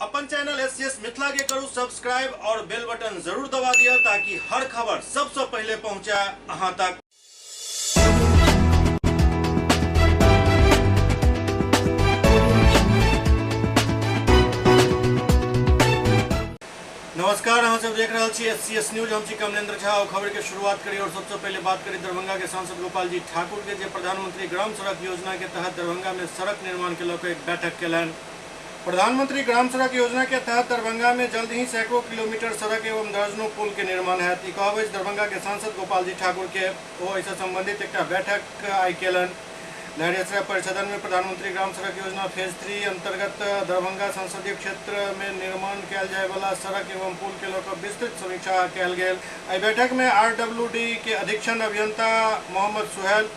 अपन channel SCS Mithila के करू सब्सक्राइब और बेल बटन जरूर दबा दिया ताकि हर खबर सबसे पहले पहुंचे अहां तक। नमस्कार, अहाँ सब देख रहा छी एससीएस न्यूज। हम छी कमलेंद्र झा और खबर के शुरुआत करी और सबसे पहले बात करी दरभंगा के सांसद गोपाल जी ठाकुर के, जे प्रधानमंत्री ग्राम सड़क योजना के तहत दरभंगा में सड़क निर्माण के लऽ एक बैठक केलनि। प्रधानमंत्री ग्राम सड़क योजना के तहत दरभंगा में जल्द ही सैकड़ों किलोमीटर सड़क एवं दर्जनों पुल के निर्माण हैत। ई कहब अछि दरभंगा के सांसद गोपाल जी ठाकुर के। ओ एहिसँ संबंधित एकटा बैठक आइ केलनि। लहेरियासराय परिसदन में प्रधानमंत्री ग्राम सड़क योजना फेज 3 अंतर्गत दरभंगा संसदीय क्षेत्र में निर्माण कयल जाय वाला सड़क एवं पुल के लऽ कऽ विस्तृत समीक्षा कयल गेल। एहि बैठक में आरडब्ल्यूडी के अधीक्षण अभियंता मोहम्मद सुहैल,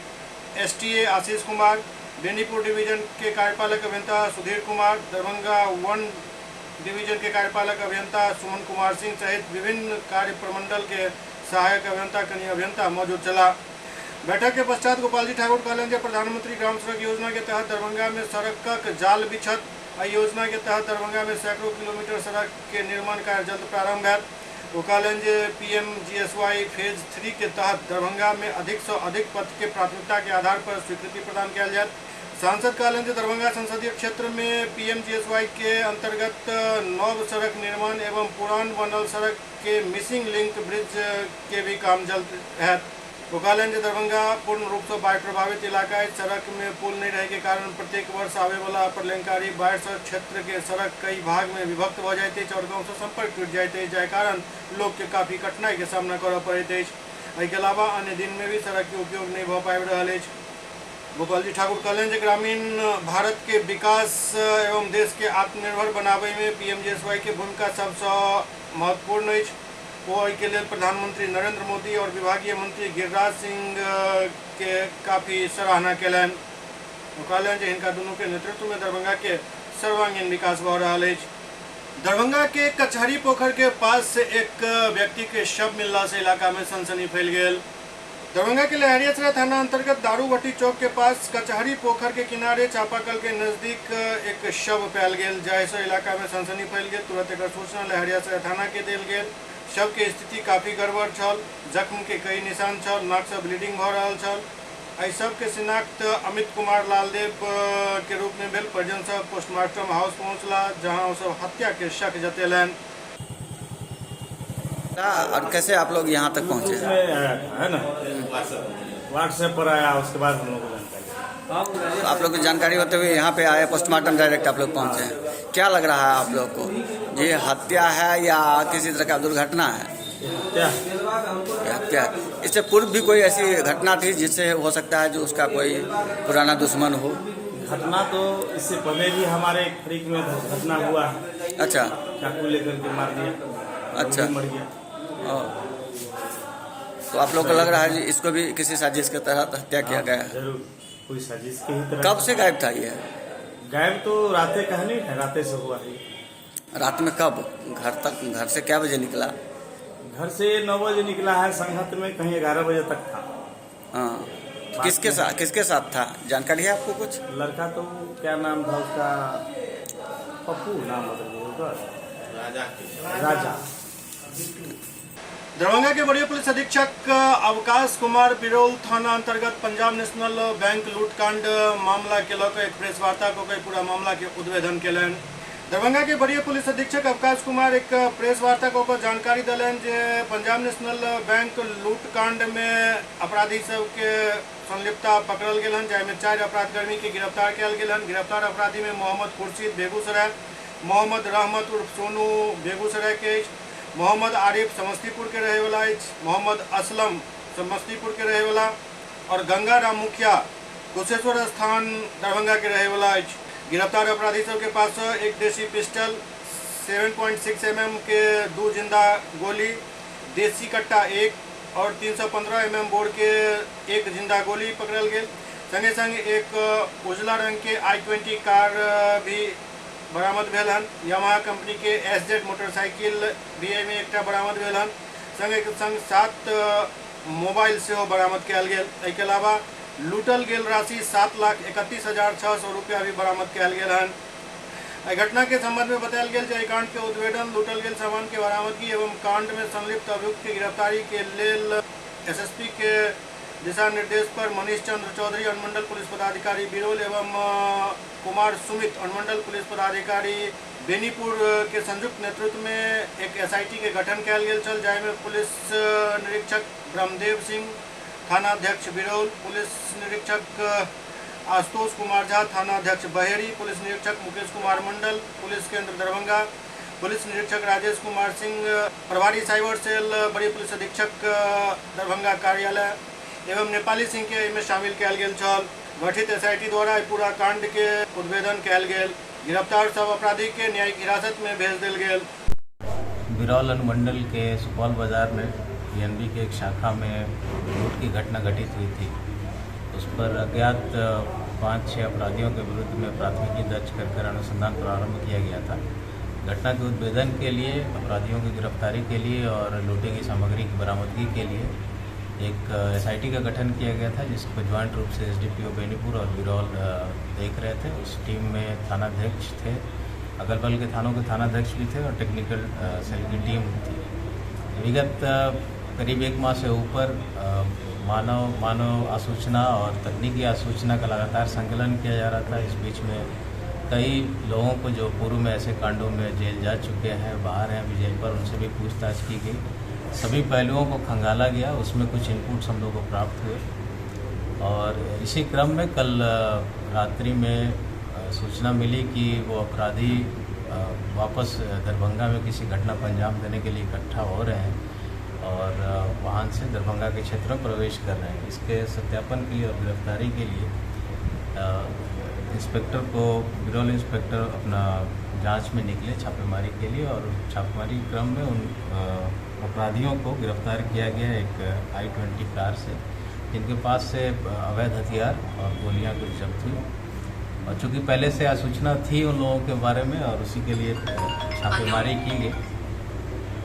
एसटीए आशीष कुमार, बेनीपुर डिवीजन के कार्यपालक अभियंता सुधीर कुमार, दरभंगा 1 डिवीजन के कार्यपालक अभियंता सुमन कुमार सिंह सहित विभिन्न कार्य प्रमंडल के सहायक अभियंता कनी अभियंता मौजूद छलाह। बैठक के पश्चात गोपाल जी ठाकुर कहलनि जे प्रधानमंत्री ग्राम सड़क योजना के तहत दरभंगा में सड़कक जाल बिछत। एहि योजना के तहत दरभंगा में सैकड़ों किलोमीटर सड़क के निर्माण कार्य जल्द प्रारंभ हैत। ओ कहलनि जे पीएमजीएसवाई फेज 3 के तहत दरभंगा में अधिक से अधिक पथ के प्राथमिकता के आधार पर स्वीकृति प्रदान कयल जायत। सांसद कहलनि जे दरभंगा संसदीय क्षेत्र में पीएमजीएसवाई के अंतर्गत नव सड़क निर्माण एवं पुरान बनल सड़क के मिसिंग लिंक ब्रिज के भी काम जल्द हैत। ओ कहलनि जे दरभंगा पूर्ण रूप से बाढ़ि प्रभावित इलाका अछि। सड़क में पुल नहीं रहे के कारण प्रत्येक वर्ष आवे वाला प्रलयंकारी बाढ़ि से क्षेत्र के सड़क कई भाग में विभक्त भऽ जाइत अछि और गाँव से संपर्क टूटि जाइत अछि, जाहि कारण लोक के काफी कठिनाई के सामना करऽ पड़ैत अछि। एहिके अलावा अन्य दिन में भी सड़क के उपयोग नहीं भऽ पाबि रहल अछि। गोपाल जी ठाकुर कहलनि जे ग्रामीण भारत के विकास एवं देश के आत्मनिर्भर बनाबै में पीएमजीएसवाई के भूमिका सबसँ महत्वपूर्ण अछि। ओ एहिके लेल प्रधानमंत्री नरेंद्र मोदी और विभागीय मंत्री गिरिराज सिंह के काफी सराहना केलनि। ओ कहलनि जे हिनका दुनू के नेतृत्व में दरभंगा के सर्वांगीण विकास भऽ रहल अछि। दरभंगा के कचहरी पोखर के पास से एक व्यक्ति के शव मिलला से इलाका में सनसनी फैल गेल। दरभंगा के लहेरियासराय थाना अंतर्गत दारूभट्टी चौक के पास कचहरी पोखर के किनारे चापाकल के नजदीक एक शव पायल गेल, जाहिसँ इलाका में सनसनी फैल गेल। तुरंत एकर सूचना लहेरियासराय थाना के देल गेल। शव के स्थिति काफी गड़बड़ छल, जख्म के कई निशान छल, नाक से ब्लीडिंग भऽ रहल छल। एहि सब के शिनाख्त अमित कुमार लालदेव के रूप में भेल। परिजन सब पोस्टमार्टम हाउस पहुंचला, जहां ओ सब हत्या के शक जतेलनि। और कैसे आप लोग यहाँ तक पहुँचे? में आया था, है ना, व्हाट्सएप पर आया, उसके बाद हम लोग को जानकारी। तो आप लोग को जानकारी होते हुए यहाँ पे आए, पोस्टमार्टम डायरेक्ट आप लोग पहुँचे हैं। क्या लग रहा है आप लोग को, ये हत्या है या किसी तरह का दुर्घटना है? क्या ये हत्या है। इससे पूर्व भी कोई ऐसी घटना थी जिससे हो सकता है जो उसका कोई पुराना दुश्मन हो? घटना तो इससे पहले भी हमारे एक फरीक में घटना हुआ है। अच्छा। चाकू लेकर के मार दिया। अच्छा। वो भी मर गया। ओ। तो आप लोग को लग रहा है इसको भी किसी साजिश के तहत हत्या किया गया है? जरूर, कोई साजिश के ही तरह। कब से गायब था ये? गायब तो रातें कहनी है, रातें से हुआ है। रात में कब घर से क्या बजे निकला? घर से 9 बजे निकला है, संगत में कहीं 11 बजे तक था। हाँ, किसके साथ था, जानकारी है आपको कुछ? लड़का तो क्या नाम था उसका, पप्पू नाम बदल गया उसका, राजा। दरभंगा के वरीय पुलिस अधीक्षक अवकाश कुमार बिरौल थाना अंतर्गत पंजाब नेशनल बैंक लूटकांड मामला के लऽ कऽ एक प्रेस वार्ता कऽ के पूरा मामला के उद्भेदन केलनि। दरभंगा के वरीय पुलिस अधीक्षक अवकाश कुमार एक प्रेस वार्ता कऽ के जानकारी देलनि जे पंजाब नेशनल बैंक लूटकांड में अपराधी सबके संलिप्तता पकड़ल गेल हन, जाहिमे 4 अपराधकर्मी के गिरफ्तार कयल गेल हन। गिरफ्तार अपराधी में मोहम्मद खुर्शीद बेगूसराय, मोहम्मद रहमत उर्फ सोनू बेगूसराय के अछि, मोहम्मद आरिफ समस्तीपुर के रहैवला अछि, मोहम्मद असलम समस्तीपुर के रहैवला और गंगाराम मुखिया कुशेश्वर स्थान दरभंगा के रहैवला अछि। गिरफ्तार अपराधी सबके पास एक देशी पिस्टल, 7.6 mm के 2 जिंदा गोली, देसी कट्टा 1 और 315 mm बोर के 1 जिंदा गोली पकड़ल गेल। संगे संग एक उजला रंग के i20 car भी बरामद भेल हन। यामाहा कंपनी के SZ motorcycle भी एहिमे एकटा बरामद भेल हन। संगे संग 7 मोबाइल सेहो बरामद कयल गेल। एहिके अलावा लूटल गेल राशि 7,31,600 रुपया भी बरामद कयल गेल हन। एहि घटना के संबंध में बतायल गेल जे एहि कांड के उद्भेदन, लूटल गेल सामान के बरामदगी एवं कांड में संलिप्त अभियुक्त के गिरफ्तारी के लेल एसएसपी के दिशा निर्देश पर मनीष चंद्र चौधरी अनुमंडल पुलिस पदाधिकारी बिरौल एवं कुमार सुमित अनुमंडल पुलिस पदाधिकारी बेनीपुर के संयुक्त नेतृत्व में एक एसआईटी के गठन कयल गेल छल, जाहिमे पुलिस निरीक्षक ब्रह्मदेव सिंह थानाध्यक्ष बिरौल, पुलिस निरीक्षक आशुतोष कुमार झा थानाध्यक्ष बहेड़ी, पुलिस निरीक्षक मुकेश कुमार मंडल पुलिस केंद्र दरभंगा, पुलिस निरीक्षक राजेश कुमार सिंह प्रभारी साइबर सेल बड़ी पुलिस अधीक्षक दरभंगा कार्यालय एवं नेपाली सिंह के एहिमे शामिल कयल गेल छल। गठित एसआईटी द्वारा पूरा कांड के उद्भेदन कयल गेल। गिरफ्तार सब अपराधी के न्यायिक हिरासत में भेज देल गेल। बिरौल अनुमंडल के सुपौल बाजार में पीएनबी के एक शाखा में लूट की घटना घटित हुई थी। उस पर अज्ञात 5-6 अपराधियों के विरुद्ध में प्राथमिकी दर्ज कर अनुसंधान प्रारंभ किया गया था। घटना के उद्भेदन के लिए, अपराधियों की गिरफ्तारी के लिए और लूटे की सामग्री की बरामदगी के लिए एक एसआईटी का गठन किया गया था, जिसको ज्वाइंट रूप से एसडीपीओ बेनीपुर और बिरौल देख रहे थे। उस टीम में थानाध्यक्ष थे, अगल बगल के थानों के थानाध्यक्ष भी थे और टेक्निकल सेल की टीम थी। विगत करीब 1 माह से ऊपर मानव मानव आसूचना और तकनीकी आसूचना का लगातार संकलन किया जा रहा था। इस बीच में कई लोगों को जो पूर्व में ऐसे कांडों में जेल जा चुके हैं, बाहर हैं अभी जेल पर, उनसे भी पूछताछ की गई। सभी पहलुओं को खंगाला गया, उसमें कुछ इनपुट्स हम लोगों को प्राप्त हुए और इसी क्रम में कल रात्रि में सूचना मिली कि वो अपराधी वापस दरभंगा में किसी घटना को अंजाम देने के लिए इकट्ठा हो रहे हैं और वाहन से दरभंगा के क्षेत्र में प्रवेश कर रहे हैं। इसके सत्यापन के लिए और गिरफ्तारी के लिए इंस्पेक्टर को, बिरौल इंस्पेक्टर अपना जांच में निकले छापेमारी के लिए और छापेमारी क्रम में उन अपराधियों को गिरफ्तार किया गया एक i20 car से, जिनके पास से अवैध हथियार और गोलियां कुछ जब्त हुई। और चूँकि पहले से आसूचना थी उन लोगों के बारे में और उसी के लिए छापेमारी की गई,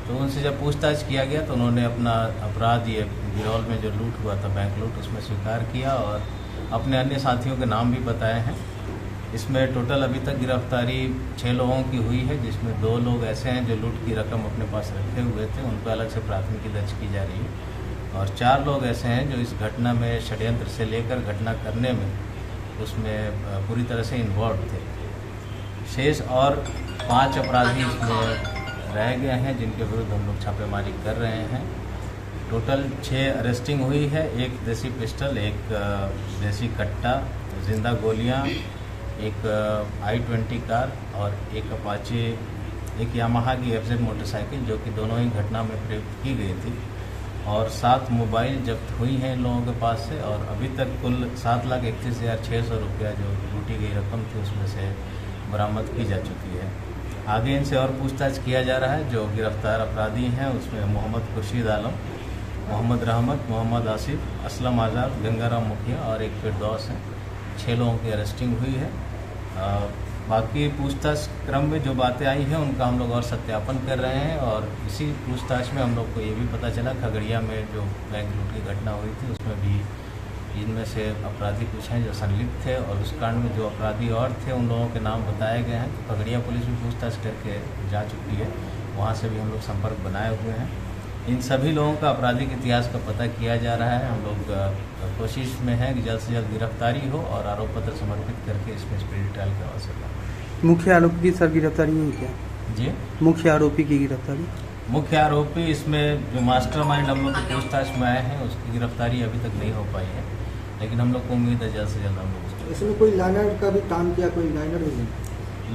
तो उनसे जब पूछताछ किया गया तो उन्होंने अपना अपराध, ये बिरौल में जो लूट हुआ था बैंक लूट, उसमें स्वीकार किया और अपने अन्य साथियों के नाम भी बताए हैं। इसमें टोटल अभी तक गिरफ्तारी 6 लोगों की हुई है, जिसमें 2 लोग ऐसे हैं जो लूट की रकम अपने पास रखे हुए थे, उन पर अलग से प्राथमिकी दर्ज की जा रही है, और 4 लोग ऐसे हैं जो इस घटना में षड्यंत्र से लेकर घटना करने में उसमें पूरी तरह से इन्वॉल्व थे। शेष और 5 अपराधी इसमें रह गए हैं, जिनके विरुद्ध हम लोग छापेमारी कर रहे हैं। टोटल 6 अरेस्टिंग हुई है, 1 देसी पिस्टल, 1 देसी कट्टा, जिंदा गोलियां, एक i20 car और एक अपाचे, एक यामाहा की एफजेड मोटरसाइकिल, जो कि दोनों ही घटना में प्रयुक्त की गई थी, और 7 मोबाइल जब्त हुई हैं इन लोगों के पास से। और अभी तक कुल 7,31,600 रुपया जो लूटी गई रकम थी उसमें से बरामद की जा चुकी है। आगे इनसे और पूछताछ किया जा रहा है। जो गिरफ्तार अपराधी हैं उसमें मोहम्मद खुर्शीद आलम, मोहम्मद रहमत, मोहम्मद आसिफ, असलम आज़ाद, गंगाराम मुखिया और एक फिरदौस हैं। 6 लोगों की अरेस्टिंग हुई है। बाकी पूछताछ क्रम में जो बातें आई हैं उनका हम लोग और सत्यापन कर रहे हैं और इसी पूछताछ में हम लोग को ये भी पता चला खगड़िया में जो बैंक लूट की घटना हुई थी उसमें भी इनमें से अपराधी कुछ हैं जो संलिप्त थे और उस कांड में जो अपराधी और थे उन लोगों के नाम बताए गए हैं। तो खगड़िया पुलिस भी पूछताछ करके जा चुकी है, वहाँ से भी हम लोग संपर्क बनाए हुए हैं। इन सभी लोगों का आपराधिक इतिहास का पता किया जा रहा है। हम लोग कोशिश में हैं कि जल्द से जल्द गिरफ्तारी हो और आरोप पत्र समर्पित करके इसमें स्पीडी ट्रायल करवा सकें। मुख्य आरोपी की सर गिरफ्तारी हुई क्या? जी, मुख्य आरोपी की गिरफ्तारी? मुख्य आरोपी इसमें जो मास्टरमाइंड हम लोग की पूछताछ में आए हैं उसकी गिरफ्तारी अभी तक नहीं हो पाई है, लेकिन हम लोग को उम्मीद है जल्द से जल्द हम लोग। इसमें कोई लाइनर का भी काम किया? कोई लाइनर भी नहीं?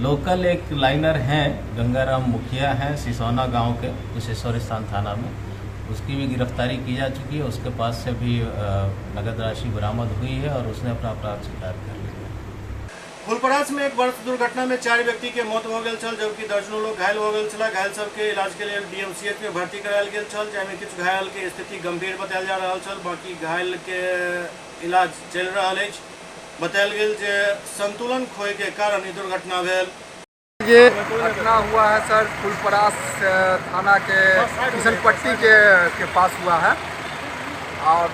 लोकल एक लाइनर हैं, गंगाराम मुखिया हैं, सिसौना गांव के, कुशेश्वर स्थान थाना में, उसकी भी गिरफ्तारी की जा चुकी है। उसके पास से भी नगद राशि बरामद हुई है और उसने अपना अपराध स्वीकार कर लिया। फुलपरास में एक बस दुर्घटना में 4 व्यक्ति के मौत हो गेल छल, जबकि दर्जनों लोग घायल हो गेल छला। घायल सबके इलाज के लिए डीएमसीएच में भर्ती करायल गेल छल, जाहिमे किछु घायल के स्थिति गंभीर बतायल जा रहल छल। बाकी घायल के इलाज चलि रहल अछि। बतायल गेल जे संतुलन खोए के कारण ई दुर्घटना भेल। ये घटना हुआ है सर फुलपरास थाना के किशनपट्टी के पास हुआ है और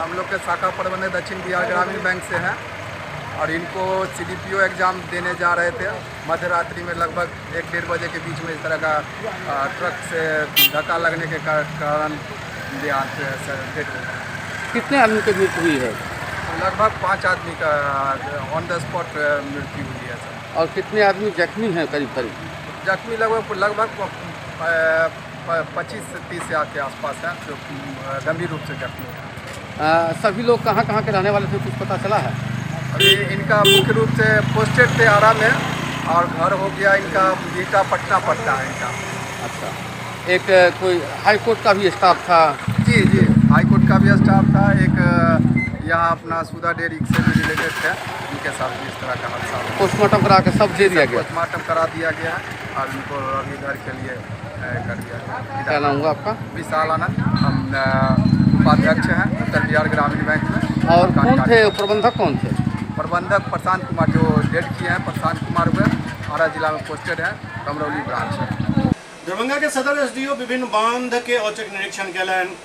हम लोग के शाखा प्रबंधक दक्षिण बिहार ग्रामीण बैंक से हैं और इनको सीडीपीओ एग्ज़ाम देने जा रहे थे। मध्यरात्रि में लगभग 1-1.5 बजे के बीच में इस तरह का ट्रक से धक्का लगने के कारण देहांत डेथ हो गया। कितने आदमी की मृत्यु हुई है? लगभग 5 आदमी का ऑन the spot मृत्यु हुई है सर। और कितने आदमी जख्मी हैं? करीब करीब जख्मी लगभग 25 से 30 के आसपास हैं जो गंभीर रूप से जख्मी हैं। सभी लोग कहाँ कहाँ के रहने वाले थे, कुछ पता चला है? अभी इनका मुख्य रूप से पोस्टेड थे आरा में और घर हो गया इनका बीटा पटना पड़ता है इनका। अच्छा, एक कोई हाई कोर्ट का भी स्टाफ था? जी जी, हाई कोर्ट का भी स्टाफ था। एक यहाँ अपना सुधा डेयरी से भी रिलेटेड थे, उनके साथ भी इस तरह का हादसा हुआ। पोस्टमार्टम करा के सब दे दिया गया? पोस्टमार्टम करा दिया गया है और उनको अभी घर के लिए कर दिया गया। क्या नाम हुआ आपका? विशाल आनंद, हम उपाध्यक्ष हैं उत्तर बिहार ग्रामीण बैंक में। और कौन थे प्रबंधक? कौन थे प्रबंधक? प्रशांत कुमार, जो डेड किए हैं प्रशांत कुमार हुए, आरा जिला में पोस्टेड है, कमरौली ब्रांच है। दरभंगा के सदर एसडीओ विभिन्न बांध के औचक निरीक्षण केलनि।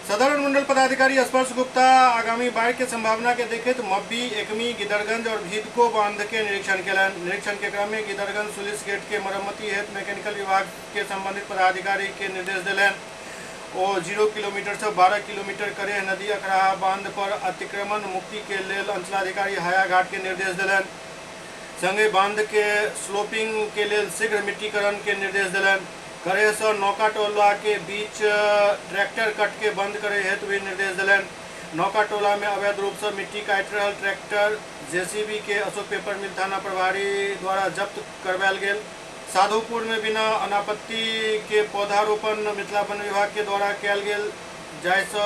सदर अनुमंडल पदाधिकारी स्पर्श गुप्ता आगामी बाढ़ के संभावना के देखैत मब्बी, एकमी, गिदरगंज और भीदको बांध के निरीक्षण केलनि। निरीक्षण के क्रम में गिदरगंज सुलिस गेट के मरम्मति हेतु मैकेनिकल विभाग के संबंधित पदाधिकारी के निर्देश देलनि। ओ 0 किलोमीटर से 12 किलोमीटर करेह नदी अखराहा बांध पर अतिक्रमण मुक्ति के लेल अंचलाधिकारी हायाघाट के निर्देश देलनि। संगे बांध के स्लोपिंग के लेल शीघ्र मिट्टीकरण के निर्देश देलनि। करेह से नौका टोला के बीच ट्रैक्टर कट के बंद करे हेतु भी निर्देश देलनि। नौका टोला में अवैध रूप से मिट्टी काटि रहल ट्रैक्टर जेसीबी के अशोक पेपर मिल थाना प्रभारी द्वारा जब्त करवायल गेल। साधुपुर में बिना अनापत्ति के पौधारोपण मिथिला वन विभाग के द्वारा कयल गेल, जाहिसँ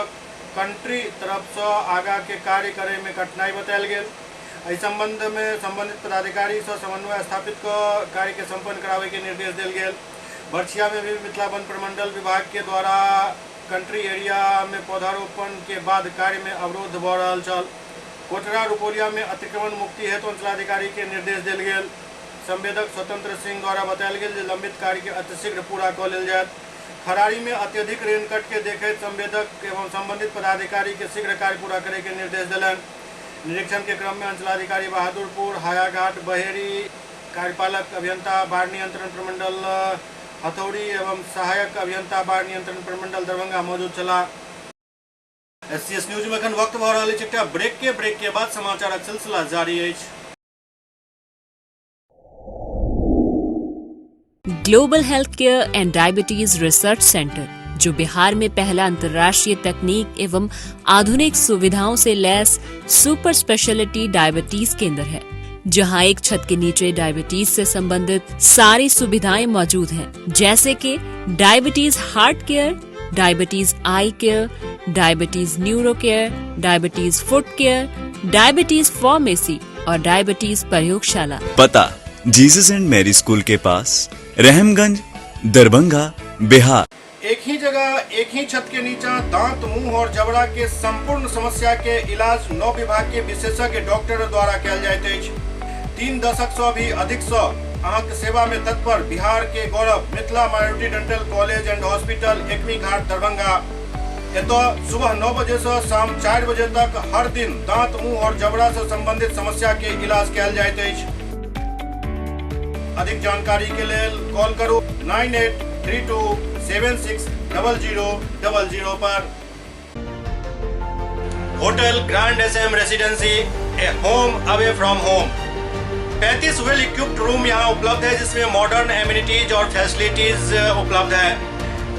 कंट्री तरफ से आगा के कार्य करे में कठिनाई बतायल गेल। एहि संबंध में संबंधित पदाधिकारी से समन्वय स्थापित कऽ कार्य के संपन्न कराबे के निर्देश देल गेल। बरछिया में भी मिथिला वन प्रमंडल विभाग के द्वारा कंट्री एरिया में पौधारोपण के बाद कार्य में अवरोध भऽ रहल छल। कोटरा रुपौलिया में अतिक्रमण मुक्ति हेतु अंचलाधिकारी के निर्देश देल गेल। संवेदक स्वतंत्र सिंह द्वारा बतायल गेल जे लंबित कार्य के अतिशीघ्र पूरा कऽ लेल जायत। खरारी में अत्यधिक रेनकट के देखैत संवेदक एवं संबंधित पदाधिकारी के शीघ्र कार्य पूरा करे के निर्देश देलनि। निरीक्षण के क्रम में अंचलाधिकारी बहादुरपुर, हायाघाट, बहेरी, कार्यपालक अभियंता बाढ़ नियंत्रण प्रमंडल हथौड़ी एवं सहायक अभियंता बाढ़ नियंत्रण प्रमंडल दरभंगा मौजूद छलाह। एससीएस न्यूज में एखन वक्त भऽ रहल अछि एकटा ब्रेक के बाद समाचारक सिलसिला जारी अछि। Global health care and diabetes research centre, जो बिहार में पहला अंतर्राष्ट्रीय तकनीक एवं आधुनिक सुविधाओं से लैस सुपर स्पेशलिटी डायबिटीज केंद्र है, जहां एक छत के नीचे डायबिटीज से संबंधित सारी सुविधाएं मौजूद हैं, जैसे कि diabetes heart care, diabetes eye care, diabetes neuro care, diabetes foot care, diabetes pharmacy और डायबिटीज प्रयोगशाला। पता जीसस एंड मैरी स्कूल के पास, रहमगंज, दरभंगा, बिहार। एक ही जगह एक ही छत के नीचा दांत, मुंह और जबड़ा के संपूर्ण समस्या के इलाज 9 विभाग के विशेषज्ञ डॉक्टर द्वारा कयल जाइत अछि। 3 दशक से भी अधिक से अहाँके सेवा में तत्पर बिहार के गौरव Mithila minority dental college and hospital, Ekmi Ghat, Darbhanga. एतऽ सुबह 9 बजे से शाम 4 बजे तक हर दिन दांत, मुंह और जबड़ा से संबंधित समस्या के इलाज कयल जाइत अछि। अधिक जानकारी के लेल कॉल करू 9832760000 पर। Hotel grand SM residency, a home away from home. 35 well equipped room यहाँ उपलब्ध है, जिसमें मॉडर्न एमिनिटीज और फैसिलिटीज उपलब्ध है।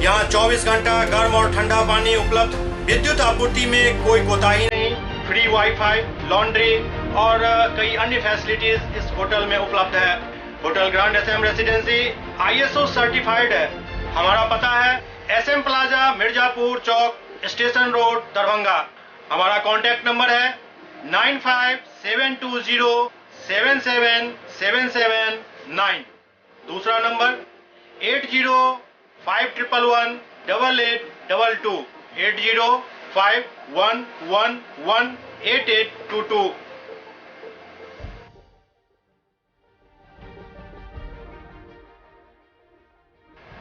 यहाँ 24 घंटा गर्म और ठंडा पानी उपलब्ध, विद्युत आपूर्ति में कोई कोताही नहीं, फ्री वाईफाई, लॉन्ड्री और कई अन्य फैसिलिटीज इस होटल में उपलब्ध है। Hotel grand SM residency ISO certified है। हमारा पता है SM plaza, Mirzapur Chowk, station road, Darbhanga. हमारा कॉन्टैक्ट नंबर है 9572077779। दूसरा नंबर 8051118822, 8051118822।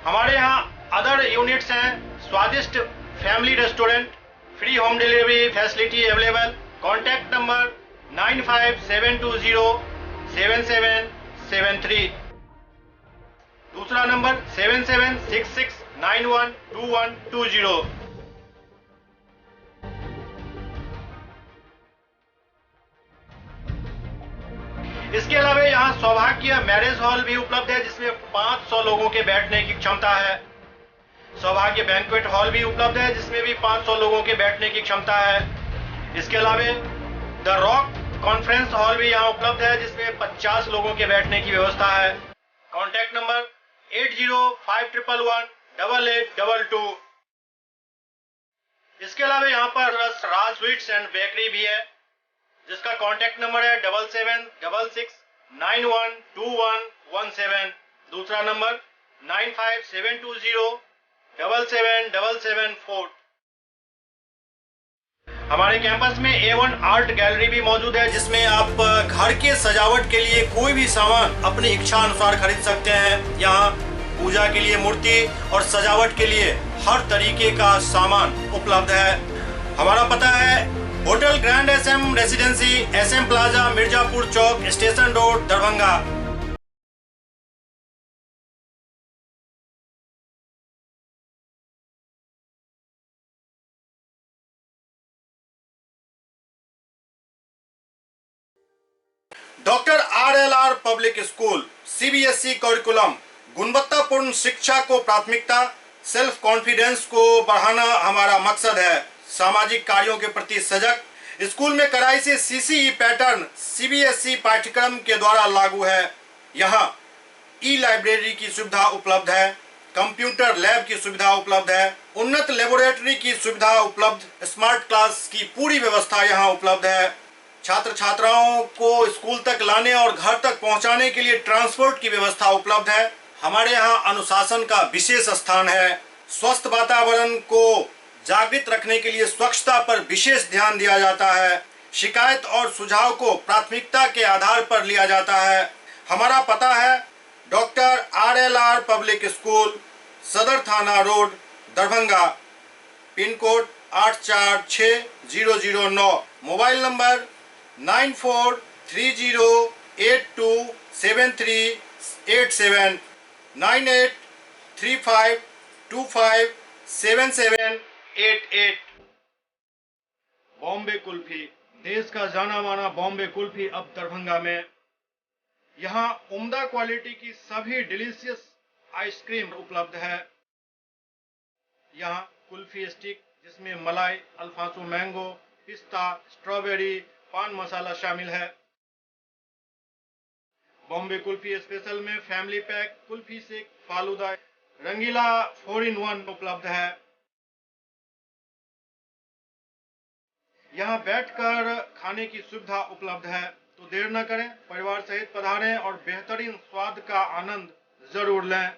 हमारे यहाँ अदर यूनिट्स हैं, स्वादिष्ट family restaurant, free home delivery facility available. Contact number 9572077773। दूसरा नंबर 7766912120। इसके अलावा यहाँ सौभाग्य मैरिज हॉल भी उपलब्ध है, जिसमें 500 लोगों के बैठने की क्षमता है। सौभाग्य बैंक्वेट हॉल भी उपलब्ध है, जिसमें भी 500 लोगों के बैठने की क्षमता है। इसके अलावा the rock conference hall भी यहाँ उपलब्ध है, जिसमें 50 लोगों के बैठने की व्यवस्था है। Contact number 8051118822। इसके अलावा यहाँ पर राज स्वीट्स एंड बेकरी भी है, जिसका कॉन्टैक्ट नंबर है 7766912117। दूसरा नंबर 9572077774। हमारे कैंपस में A1 art gallery भी मौजूद है, जिसमें आप घर के सजावट के लिए कोई भी सामान अपनी इच्छा अनुसार खरीद सकते हैं। यहाँ पूजा के लिए मूर्ति और सजावट के लिए हर तरीके का सामान उपलब्ध है। हमारा पता है hotel grand SM residency, SM plaza, Mirzapur Chowk, station road, Darbhanga. Doctor RLR public school, CBSE curriculum, गुणवत्तापूर्ण शिक्षा को प्राथमिकता, सेल्फ कॉन्फिडेंस को बढ़ाना हमारा मकसद है। सामाजिक कार्यों के प्रति सजग, स्कूल में कड़ाई से सीसीई पैटर्न सीबीएसई पाठ्यक्रम के द्वारा लागू है। यहाँ ई लाइब्रेरी की सुविधा उपलब्ध है, कंप्यूटर लैब की सुविधा उपलब्ध है, उन्नत लेबोरेटरी की सुविधा उपलब्ध, स्मार्ट क्लास की पूरी व्यवस्था यहाँ उपलब्ध है। छात्र छात्राओं को स्कूल तक लाने और घर तक पहुँचाने के लिए ट्रांसपोर्ट की व्यवस्था उपलब्ध है। हमारे यहाँ अनुशासन का विशेष स्थान है। स्वस्थ वातावरण को जागृत रखने के लिए स्वच्छता पर विशेष ध्यान दिया जाता है। शिकायत और सुझाव को प्राथमिकता के आधार पर लिया जाता है। हमारा पता है doctor RLR public school, Sadar थाना road, Darbhanga, pin code 846009, mobile number 9430827387, 9835257788। Bombay kulfi, देश का जाना माना बॉम्बे कुल्फी अब दरभंगा में। यहाँ उम्दा क्वालिटी की सभी डिलीशियस आइसक्रीम उपलब्ध है। यहाँ कुल्फी स्टिक, जिसमें मलाई, अल्फांसो मैंगो, पिस्ता, स्ट्रॉबेरी, पान मसाला शामिल है। बॉम्बे कुल्फी स्पेशल में family pack, kulfi shake, falooda, Rangeela 4 in 1 उपलब्ध है। यहाँ बैठकर खाने की सुविधा उपलब्ध है, तो देर न करें, परिवार सहित पधारें और बेहतरीन स्वाद का आनंद जरूर लें।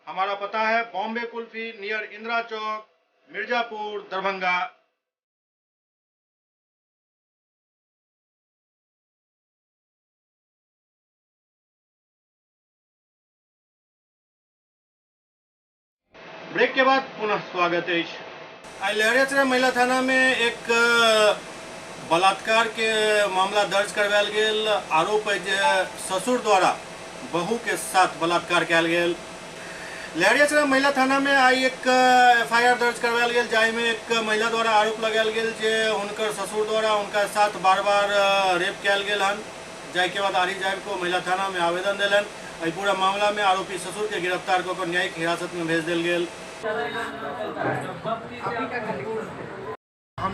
हमारा पता है बॉम्बे कुल्फी, नियर इंदिरा चौक, मिर्जापुर, दरभंगा। ब्रेक के बाद पुनः स्वागत है। लहरियासराय महिला थाना में एक बलात्कार के मामला दर्ज करवायल गेल। आरोप है जे ससुर द्वारा बहू के साथ बलात्कार कयल गेल। लहरियासराय महिला थाना में आई एक एफआईआर दर्ज करवायल गेल, जाहिमे एक महिला द्वारा आरोप लगायल गेल जे हुनकर ससुर द्वारा उनका साथ बार बार रेप कयल गेल हन, जाहिके बाद आरी जाबि को महिला थाना में आवेदन देलन। एहि पूरा मामला में आरोपी ससुर के गिरफ्तार कऽ कऽ न्यायिक हिरासत में भेज देल गेल।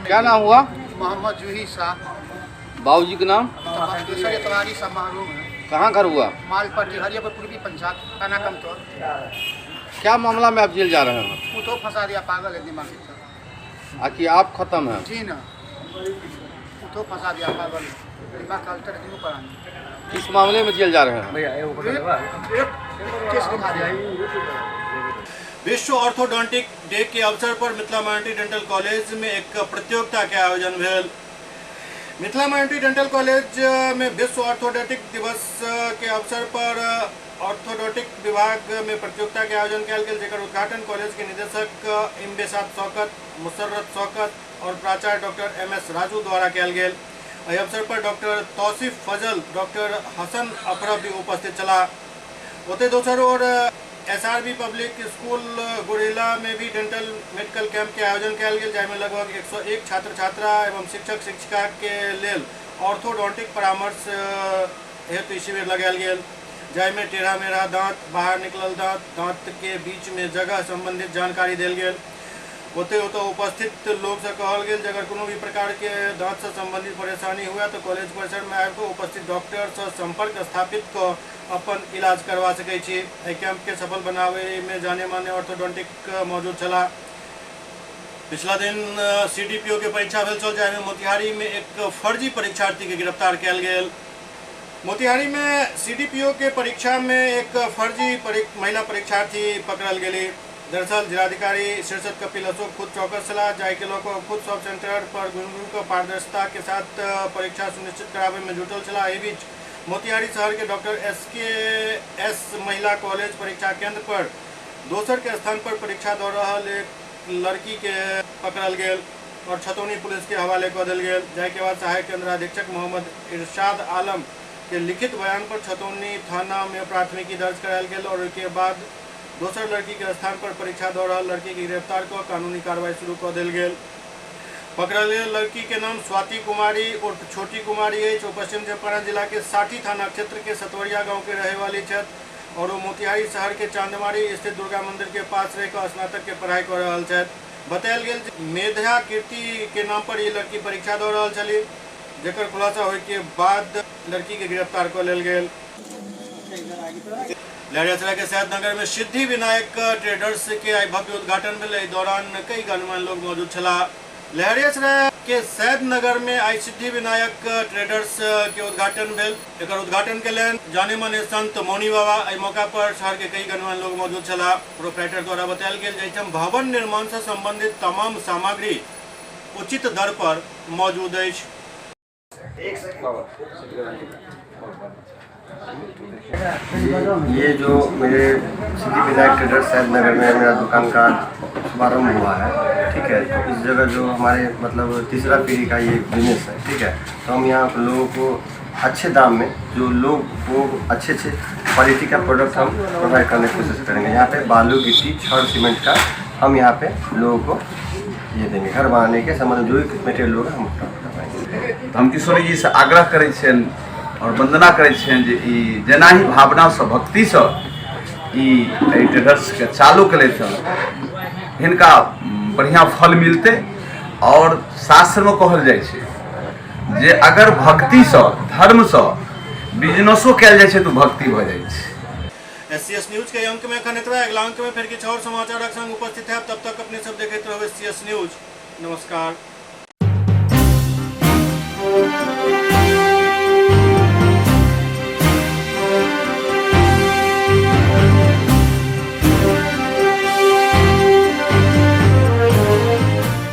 क्या नाम हुआ? मोहम्मद जूही शाह। बाबूजी के नाम? कहाँ घर हुआ? मालपट्टी, हरियापुर, पूर्वी पंचायत, थाना कमतौल। क्या मामला में आप जेल जा रहे हैं? वो तो फंसा दिया, पागल है दिमाग से। आखिर आप खत्म है? जी ना, वो तो फंसा दिया, पागल है दिमाग का अल्टर क्यों करानी। किस मामले में जेल जा रहे हैं? केस दिखा दिया। विश्व ऑर्थोडोंटिक डे के अवसर पर मिथिला माइनॉरिटी डेंटल कॉलेज में एक प्रतियोगिता के आयोजन भेल। मिथिला माइनॉरिटी डेंटल कॉलेज में विश्व ऑर्थोडोंटिक दिवस के अवसर पर ऑर्थोडोंटिक विभाग में प्रतियोगिता के आयोजन कयल गेल, जेकर उद्घाटन कॉलेज के निदेशक इम्बेसाद शौकत, मुसर्रत शौकत और प्राचार्य डॉक्टर MS Raju द्वारा कयल गेल। एहि अवसर पर डॉक्टर तौसीफ फजल, डॉक्टर हसन अफरफ भी उपस्थित छलाह। ओतहि दोसर ओर एसआरबी पब्लिक स्कूल गोरेला में भी डेंटल मेडिकल कैंप के आयोजन कयल गेल, जाहिमे लगभग 101 छात्र छात्रा एवं शिक्षक शिक्षिका के लेल ऑर्थोडोंटिक परामर्श हेतु शिविर लगायल गेल, जाहिमे टेढ़ा मेढ़ा दांत, बाहर निकलल दांत, दांत के बीच में जगह संबंधित जानकारी देल गेल। ओतहि ओतऽ उपस्थित लोकसँ कहल गेल जे अगर कोनो भी प्रकार के दांत से संबंधित परेशानी हुए तो कॉलेज परिसर में आबि कऽ उपस्थित डॉक्टर से संपर्क स्थापित कऽ अपन इलाज करवा सकै छी। एहि कैंप के सफल बनावे में जाने माने ऑर्थोडोंटिक मौजूद छलाह। पिछला दिन सीडीपीओ के परीक्षा भेल छल, जाहिमे मोतिहारी में एक फर्जी परीक्षार्थी के गिरफ्तार कयल गेल। मोतिहारी में सीडीपीओ के परीक्षा में एक फर्जी महिला परीक्षार्थी पकड़ल गेली। दरअसल जिलाधिकारी शीर्षत कपिल अशोक खुद चौकस छलाह, जाहि के लऽ कऽ खुद सब सेंटर पर घुमि घुमि कऽ पारदर्शिता के साथ परीक्षा सुनिश्चित कराबे में जुटल छलाह। एहि बीच मोतिहारी शहर के डॉक्टर एसकेएस महिला कॉलेज परीक्षा केंद्र पर दोसर के स्थान पर परीक्षा दऽ रहल एक लड़की के पकड़ल गेल और छतौनी पुलिस के हवाले कऽ देल गेल, जाहि के बाद सहायक केंद्र अधीक्षक मोहम्मद इरशाद आलम के लिखित बयान पर छतौनी थाना में प्राथमिकी दर्ज करायल गेल और ओहिके बाद दोसर लड़की के स्थान पर परीक्षा दऽ रहल लड़की के गिरफ्तार कऽ कानूनी कार्रवाई शुरू कऽ देल गेल। पकड़ल गेल लड़की के नाम स्वाति कुमारी उर्फ छोटी कुमारी अछि। ओ पश्चिम चंपारण जिला के साठी थाना क्षेत्र के सतवरिया गांव के रहे वाली छथि और ओ मोतिहारी शहर के चांदमारी स्थित दुर्गा मंदिर के पास रहि कऽ स्नातक के पढ़ाई कऽ रहल छथि। बतायल गेल जे मेधा कीर्ति के नाम पर ई लड़की परीक्षा दऽ रहल छली, जकर खुलासा होय के बाद लड़की के गिरफ्तार कऽ लेल गेल। लहरियासराय के सैदनगर में सिद्धि विनायक ट्रेडर्स के आई भव्य उद्घाटन भेल। एहि दौरान कई गणमान्य लोग मौजूद छलाह। लहरियासराय के सैदनगर में आई सिद्धि विनायक ट्रेडर्स के उद्घाटन भेल। एकर उद्घाटन केलनि जाने माने संत मौनी बाबा। एहि मौका पर शहर के कई गणमान्य लोग मौजूद छलाह। प्रोपराइटर द्वारा बतायल गेल जे एहिठाम भवन निर्माण से संबंधित तमाम सामग्री उचित दर पर मौजूद अछि। ये जो मेरे सिद्धि विनायक ट्रेडर्स सैदनगर में मेरा दुकान का शुभारंभ हुआ है, ठीक है, तो इस जगह जो हमारे मतलब तीसरा पीढ़ी का ये बिजनेस है, ठीक है, तो हम यहाँ लोगों को अच्छे दाम में जो लोग को अच्छे अच्छे क्वालिटी का प्रोडक्ट हम प्रोवाइड करने की कोशिश करेंगे। यहाँ पे बालू, गिट्टी, छड़, सीमेंट का हम यहाँ पे लोगों को ये देंगे। घर बनाने के संबंध जो भी मटेरियल होगा हम उपलब्ध करवाएंगे। हम किशोरी जी से आग्रह करै छियनि और वंदना करै छियनि जे ई जेना ही भावनासँ भक्तिसँ ई एहि ट्रेडर्सके चालू केलथि हँ, हिनका बढ़िआँ फल मिलतै। और शास्त्रमे कहल जाइ छै जे अगर भक्तिसँ धर्मसँ बिजनेसो कयल जाइ छै तऽ भक्ति भऽ जाइ छै। एससीएस न्यूज के अंक में एखन एतबे। अगला अंक में फिर किछु और समाचारक संग उपस्थित है। तब तक अपने सब देखैत रहू एससीएस न्यूज। नमस्कार।